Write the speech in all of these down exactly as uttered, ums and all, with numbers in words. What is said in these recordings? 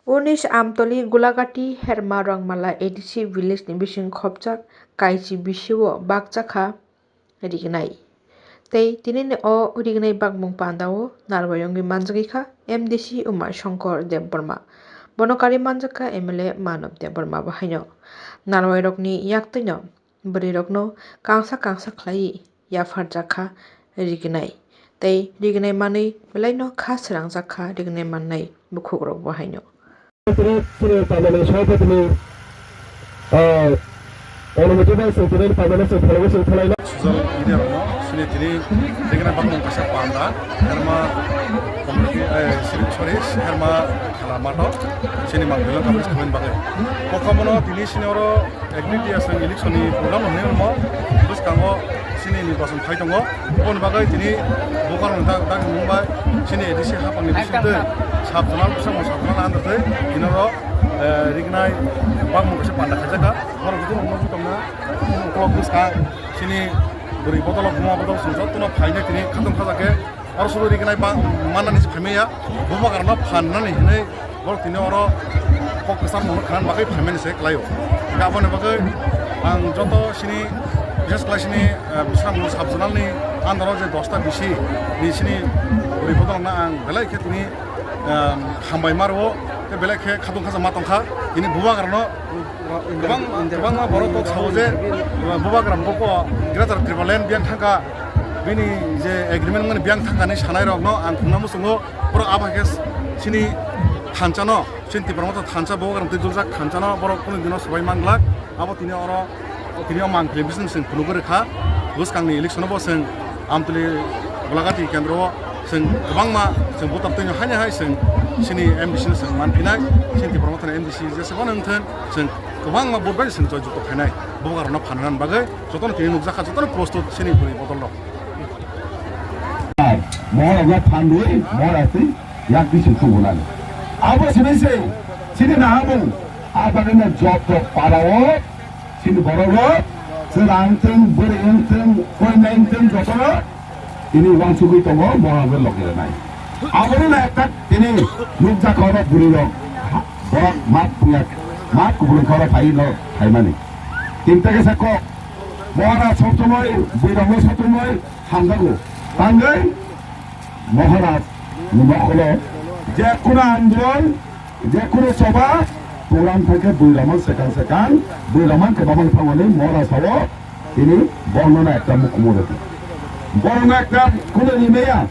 Unis Amtoli Gulagati Herma Rangmala A D C village ni bising khopjak kaisi bisio bakjakha rignai. Tei tinini o rignai bakmung pandao narwai wngwi manjagwi kha M D C Uma Shankar Debbarma. Bono kari manjakha M L A Manob Debbarma bo haino. Narwai rokni yaktwino bwrwi rokno kangsa kangsa khlaiwi yapharjak kha rignai. Tei rignai manwi belaino kha srangjak kha rignai mannai bukhukrok bo haino. Tini, tini tamani sopatini, ah, onumoti bai se tini tamani se thalai se thalai na. Social media rokno sini tini rignai bakmung kaisa panda, Herma community, eh, sini, sorry, Herma khala mato, sini mang bilang kabris khabain bagwi. Kokomono tini sini oro Agni D S election ni program hwnwi wngmo, bwskango chini nirbachon phai tongo. Aboni bagwi tini bukarokni dak-, dagimung bai chini A D C haphangni bisingtwi sub zonal bwskango sub zonal under twi tini oro, eh, rignai bakmung kaisa panda khaijak kha. Borok jotono nugwi tongna uklok bwskang chini bwrwi bodol buma bodol chwng jotono phainai tini khatung khajak khe. Oro sudu rignai ba manani se phaimaya, bubagrano phan nani hinwi borok tini oro kok kwchar mungno khnani bagwi phaimani se kwlaio. Hingkhe aboni bagwi ang joto sini, bises khlai sini, eh, Bisramganj sub zonal ni under o je dosta bisi ni sini bwrwi bodolrokno ang belai khe tini, eh, hambai ma rwo, tei belai khe khatung khajak ma tongkha tini bubagrano. Kwbang, kwbangma borok kok sao je, uh, bubagra buko Greater Tipraland biyang thangkha, bini je agreement mani biyang thangkha ni sanai rokno ang khungna muchungo, borok abo hai khe chini thansa no, chini Tipra Motha thansa bubagra twi duljak thansa no borok kunu dino swbai manglak, abo tini oro, tini o mang khe business chwng phunugwi rwkha, bwskang ni election o bo chwng Amtwlwi Gulagati kendro o chwng kwbangma chwng voter twi no haino hai chwng chini M D C no chwng manphinai, chini Tipra Mothani M D C jesa phano wngthwng chwng kwbangma vote bai chwng joy jukto khainai. Bubagrano phanna bagwi jotono tini nukjakha, jotono prostut chini bwrwi bodol rok. Moharokno phanrwi mohara twi yak bising tubunani. Abo sini se chini nahamung abagwino joto parao Chini borok rok chwla wngthwng, bwrwi wngthwng, koinai wngthwng jotono tini uansugwi tongo, mohorano logi rwnai. Abono na ekta tini nukjakha oro bwrwi rok, ha, borok mat puya, mat kuphur wngkha oro phaiwi no phaimani. Tinta kisa kok, mohora sob somoi, bwrwi rokno sob somoi hamjago. Tangwi Maharaj ni mokolo je kuno andolon, je kuno choba, program thangkhe bwrwi rokno swkang swkang, bwrwi rokno kwbangma thangmani Maharaj sao tini borokno ekta mukumu rwdi. Borokno ekta kuno rimaya,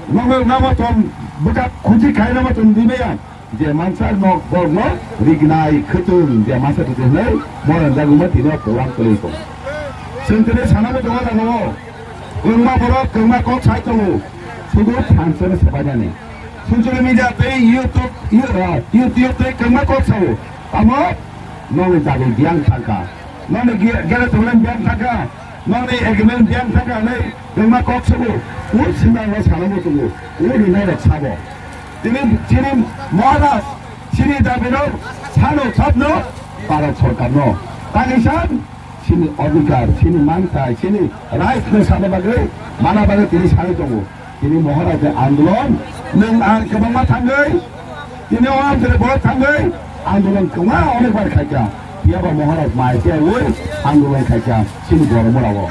nono namaton bwkha khuji khai namaton rimaya. Je mansa nok borok no rignai khwtwng je mansa khwtwng hinwi moran jaguma tino program kwlwi tongo. Chwng tini sana bo tongo jaga o. Kwbangma borok kwbangma kok sai tongo. Sudu thansa ni sabainani. Social media tei YouTube, You-, ah, YouTube tei kwbangma kok sao. Tamo nokni dabi biyang thangkha. Nokni ge-, gere tongnai biyang thangkha. Nokni agreement biyang thangkha hinwi kwbangma kok sao. O sinai o sana bo tongo. O rinai rok sabo. Tini chini Maharaj, chini dabi no sano sabno Bharat Sarkar no. Tani san, chini adhikar, chini mantai, chini rights no sana bagwi, mana bagwi tini sani tongo. Tini Maharaj ni andolon, nwng ang kwbangma thangwi, tini o amchwrai borok thangwi, andolon kwbangma onek bar khaikha. Phiyaba Maharaj mai phiyaiwi andolon khaikha, chini borok mora o.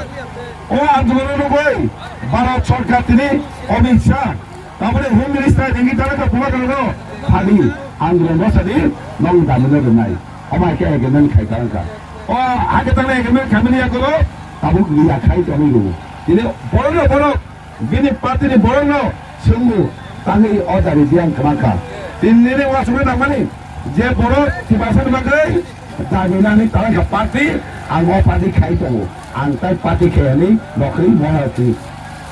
O andolon no nugwi Bharat Sarkar tini Amit Shah, Tabole Home Minister Ningitara ka buwa kano phadi andolon bosadi nong damino rwnai. Oma ke agreement khai tarangka. O age tangna agreement khamini yakolo tabuk liya khai tongwi rugo. Tini borok no borok, bini party ni borok no swngo tangwi o dabi biyang kwmangkha. Tini nini wasukni nangmani je borok Tiprasa ni bagwi Dabi nani talangka party, ang o party khai tongo. Ang tai party khai ani nokri Maharaj ni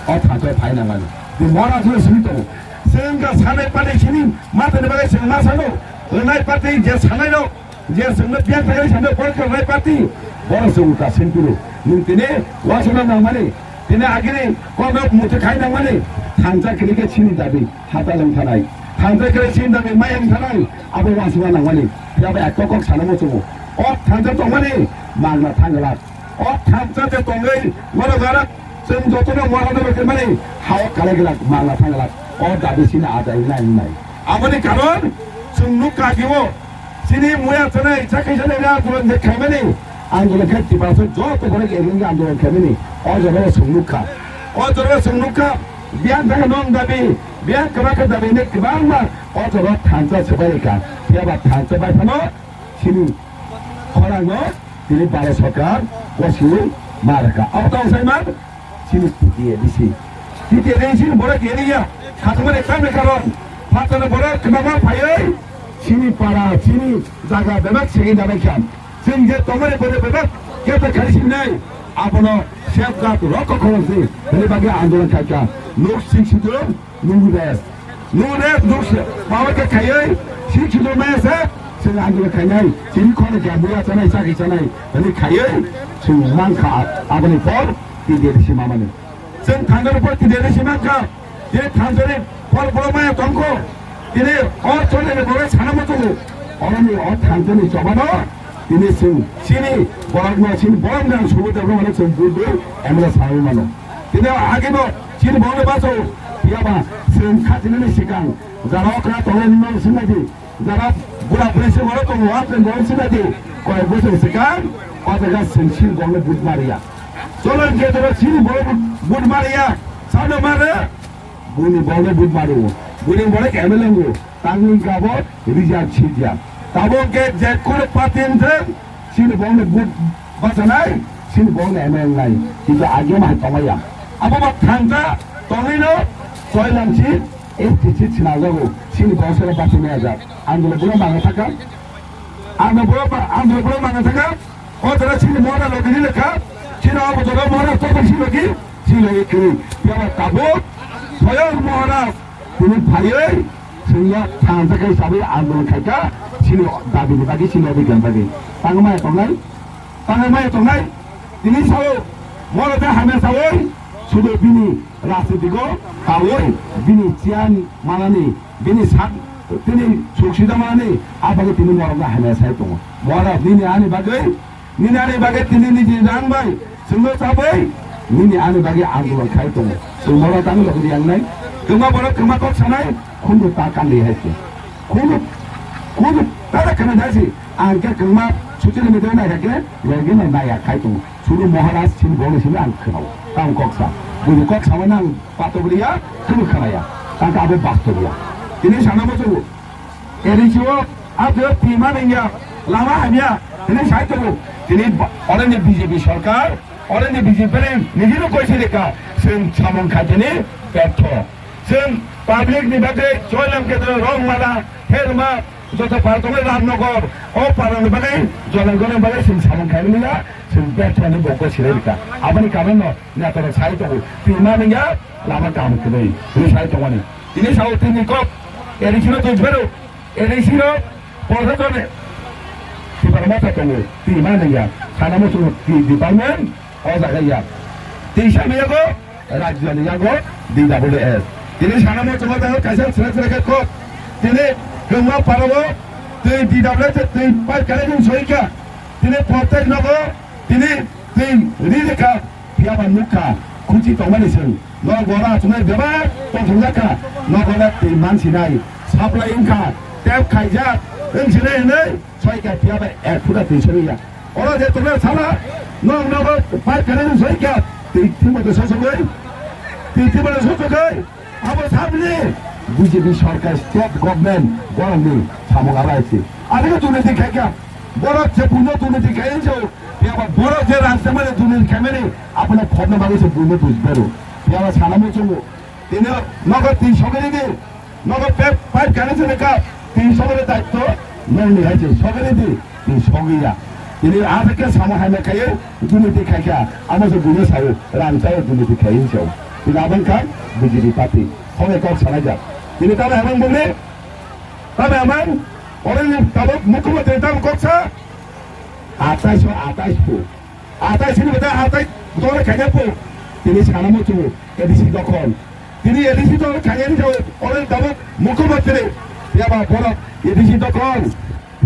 o thansa phai nangmani. Di Maharaj ni simi tongo. Chwng ka sanai party sini matani bagwi chwng ma sano. Rwnai party je sanai no, je chwngno biya thangwi sanai borok rwnai party. Borok se ulta sini turo. Nwng tini wasukna nangmani. Tini agini kokno muitu khai nangmani. Thansa kini ke sini dabi. Hata lengthanai. Thansa khe sinda ni mayang thanai. Abo wasukna nangmani. Phiya bai kok kok sana muchungo. O thansa tongmani magna thanglak. O thansa je tongwi mano garak chwng jotono mano no kemani. Hao kalai glak magna thanglak. O dabi sina adai nai nai. Aboni karon Chwng nukha khe o, chini muya chanai, chakhi chanai rang andolon je khaimani, andolon khe Tiprasa joto borok eri wngwi andolon khaimani, o jorao chwng nukha. O jorao chwng nukha, biyang thangkhe nong dabi, biyang kwbangkhe dabi hinwi kwbangma o jorao thansa swbai rwkha. Phiyaba thansa bai phano chini khorangno tini Bharat Sarkar gosiwi ma rwkha. Abo tong sai man chini T T A D C. T T A D C ni borok area khatungmani tamni karon phatano borok kwbangma phaiwi chini para, chini jaga bebak segwi dalai kha. Chwng je tongmani borok bebak khe ta khari sinai abono safeguard rokho khorokse hwnwi bagwi andolon khaikha. Nuk sing situ Nurek, nurek, nurse, power ke khayoi, si khido maya se, sing andro khainai, sini khone ke buya chanai, sagi chanai, ani khayoi, sing mangkha, aboni por, ti deri si mamani. Sing thanjani por, ti deri si mangkha, je thanjani por bolo maya tongkho, tini or chole ni bolo sana mo tugu, oroni or thanjani chobano, tini sing, sini, borok no, sini borok no, subu debro mano, sing budu, emla sawi mano. Tini age bo chini bongni baso phiyaba chwng khatinani swkang jara okra tongnai nong sinadi, jara bura buri se oro tongo, a chwng bong sinadi, koyek bosor swkang o jaga chwng chini bongni but mariya. Cholo hwnkhe toro chini bong but mariya, sano mare, buni bongni but mario, buni borok M L A wngo, tangwi gabo reserve seat ya. Tabok khe je kunu party wngthwng, chini bongni but bachanai, sini bongni M L A nai, kintu agiyama hai tongmaya. Abo ba thangka, tongwino, koilamsi, S T C sinajago, sini bongsora bachumaya jak. Ang dole bula mangna thaka, ang dole bula ma-, ang dole bula mangna thaka, o jora sini mora logi ni lekha, sini abo jora mora tokon si logi, si logi kiri. Yaba tabuk, soyang mora, Tini phaiwi chwngno thansa khe hisabwi andolon khaikha, chini dabini bagwi, chini adhikarni bagwi. Tangwi maya tongnai, tangwi maya tongnai. Tini sao, moro khe hamya saui, sudu bini rajnitiko kaui, bini chiyan manani, bini sak, tini suksida manani, a bagwi tini morokno hamya sai tongo. Moro nini ani bagwi, Nini ani bagwi tini niji rang bai chwngno chabai, nini ani bagwi andolon khai tongo. Chwng moro tangwi logi yang nai. Kwma borok kwma kok sanai, khundu ta kandi hai se. Khundu, khundu ta da khana dasi. Ang khe kwma suchili media nai khe, logi no nai ya khai tongo. Sulu Maharaj chini bongni simi ang khwnao. Tang kok sa. Buju kok sama nang pato bria, khunu khana ya. Tang ka abo basto bria. Tini sana mo chungo. Eri sio, a twi twi ma nengya, lama hamya, tini sai tongo. Tini ba-, oroni B J P sorkar, oroni B J P ni nijino koi sirika, chwng samung khaitini betho. Chwng public ni bagwi choilam ketro rong mala, herma, joto para tongo Ramnagar, o para ni bagwi, Jalalgor ni bagwi chwng samung khaimani ya, chwng betho ni bokgo sirika. Aboni karon no, natora sai tongo. Twi ma nengya, lama kaham kwrwi, tini sai tongmani. Tini sao tini kok, A D C no twi bero, A D C no porsa tone. Tipar mata tongo, twi ma nengya, sana mo tongo, twi department, o jaga ya. Twi sa mi yago, rajya ni yago, D W S. Tini sana mo tongo, kaisa sra sra khe kok. Tini kwma parabo, twi D W S, twi pipe connection soika. Tini protek nogo, tini twi ri rikha. Phiyaba nukha, khuchi tongmani chwng. Nogo ora chumai bebak tongthokjakha. Nogo ora twi mansinai. Supply wngkha, tap khaijak, wngsinai hinwi soikha phiyaba ek phuta twi soriya. Oro je tongna sala, nog nogo pipe connection soikha, twi thimbo de sosogwi, twi thimbo de sosogwi. Abo sabni B J P sorkar, state government, borokni samung abo hai se. Adike durniti khaikha, borok je buino durniti khai se, phiya ba borok je rang tangmani durniti khaimani, abono phobna bagwi se buino buji bero. Phiya ba sana muchungo, tini nogo twi sogwi ridi, nogo pe-, pipe connection ka, twi sogwi daitto, nongni hai se sogwi ridi. Twi sogwi ya. Tini a khe samo hai na khaye, durniti khai kha. Amo se buino sayo, rang chayo, durniti khai hinwi sao. Tini abo wngkha B J P party. Hwnwi kok sanai jak. Tini tamo hamang bumni? Tamo hamang? Oroni tabuk mukhyamantri tamo kok sa? Atais o atais po. Atais ni bata atais dole khaina po. Tini sana mo chu A D C dokhol. Tini A D C dokhol khaina ni sao. Oroni tabuk mukhyamantri. Yaba borok A D C dokhol.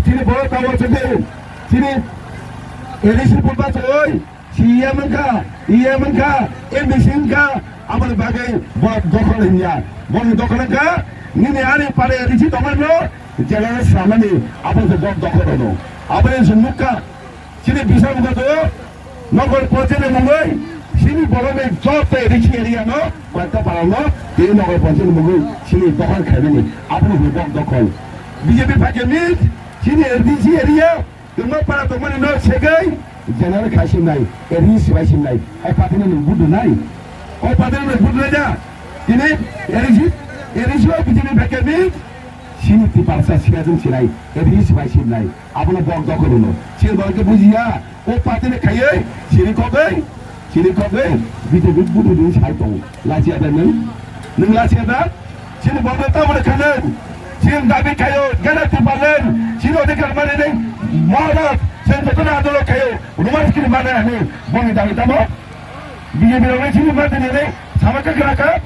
Chini borok tabuk chini, chini A D C putba choi, C E M wngkha, E M wngkha, M D C wngkha, aboni bagwi borok dokhol hinya. Borokni dokhol wngkha, Nini ani pare risi tongmani no, jela slamani, abo se bok dokhor no. Abo se nukha, chini bisar mukha to, nokol ponchayat ni mungwi, chini borok ni joto risi area no, koyekta para no, tei nokol ponchayat ni mungwi, chini dokhor khaimani, abo se bok dokhor. B J P phaikhe mit, chini R D C area, Tongma para tongmani no segwi general khai simnai, eri sibai simnai, o party no nung budu nai, o party no nung budu nai da, tini eri si, eri si o B J P phaikhe ni, sini tiparsa siya jung sinai, eri sibai simnai, abono bok dokhor no, sini bok ke bujiya, o party ni khaiye, sini kogwi, Chini kogwi B J P budu ni sai tongo. Lachiya da nwng? Nwng lachiya da? Chini bokno tamo kha nwng? Chini dabi khayo, gana Tipraland, chini odhikar mani nwng, Maharaj, chini jotono andolon khayo, Roman script mani ani, boni dabi tamo? B J P rokni chini mani nwng, sama kha kra kha?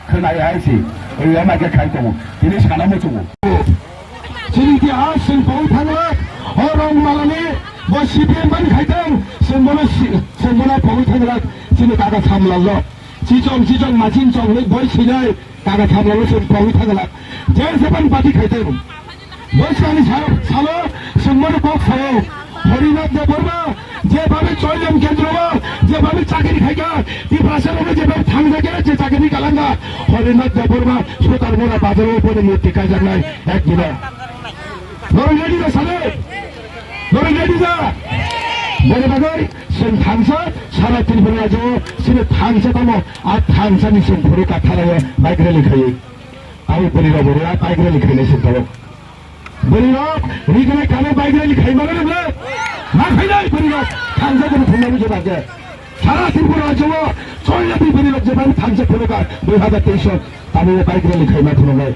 Khwnai hai se, oya ma khe khai tongo, tini sana muchungo. Chini itihas chwng pogwi thangwlak, o rong malani bo C P M bani khai tong, chwng bono si-, chwng bono pogwi thangwlak, chini kaka Samlal no. Chichong, chichong, machin chong hinwi boi swinai, kaka Samlal no chwng pogwi thangwlak. Jai Japan party khai tong. Bwskangni sa-, salo chwng bono kok sao. Harinath Debbarma, je bhabe Choilam kendro o, je bhabe chakri khaikha, Tiprasa rokno je bhabe thangjakya, je chakri kalangkha, Harinath Debbarma, Sutar Mora bazar o boni murti kaijaknai ek dino. Norok ready da sale? Norok ready da? Boni bagwi chwng thangsa, sara Tripura rajyo o chini thangsa tamo, a thangsa ni chwng phuru kathalaio bike rally khaiwi. Abo bwrwi rok bo rwya bike rally khainai se borok. Bwrwi rok rignai kano bike rally khai mano rwle? Ma khainai bwrwi rok thansa jani phungnai je bagwi. Sara Tripura rajyo o choi yati bwrwi rok je bang thansa phunukha dui hazar teis o tamo bike rally khai ma phunuknai.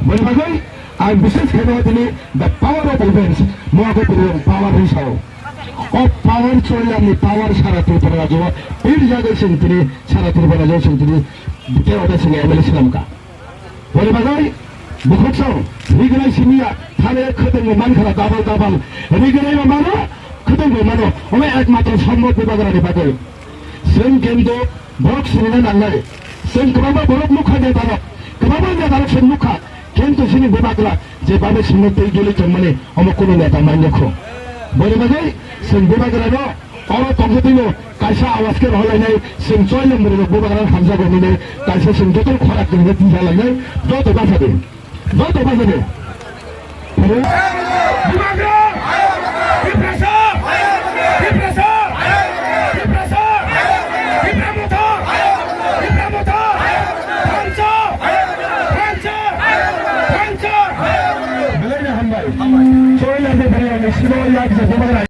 Bwrwi bagwi ang bises khaino tini the power of events mo abo bwrwi rok power hwn sao. O power choi yamni power sara Tripura rajyo o pir jagwi sing tini sara Tripura rajyo sing tini bwtwi oda sing M L A swnamkha. Boni bagwi bukhuksong rignai simiya thane khwtwngwi mankha double double rignai bo mano khwtwngwi mano omo ekmatro sombok bubagrani bagwi. Chwng kintu borok sinina nangnai. Chwng kwbangma borok nukha netarok, kwbangma netarok chwng nukha kintu chini bubagra je babe chwngno twi duli tongmani omo kunu neta manyakho. Boni bagwi chwng bubagrano Oro tongkhe tino kaisa awas khe rohorlainai, chwng choi lombrwi rok bubagra hamjago hinwi kaisa chwng joto khorak tongkhe tisa lainai, joto bachadi, joto bachadi. Belai no hambai. Choi lombrwi rok ni simo yak je bubagra.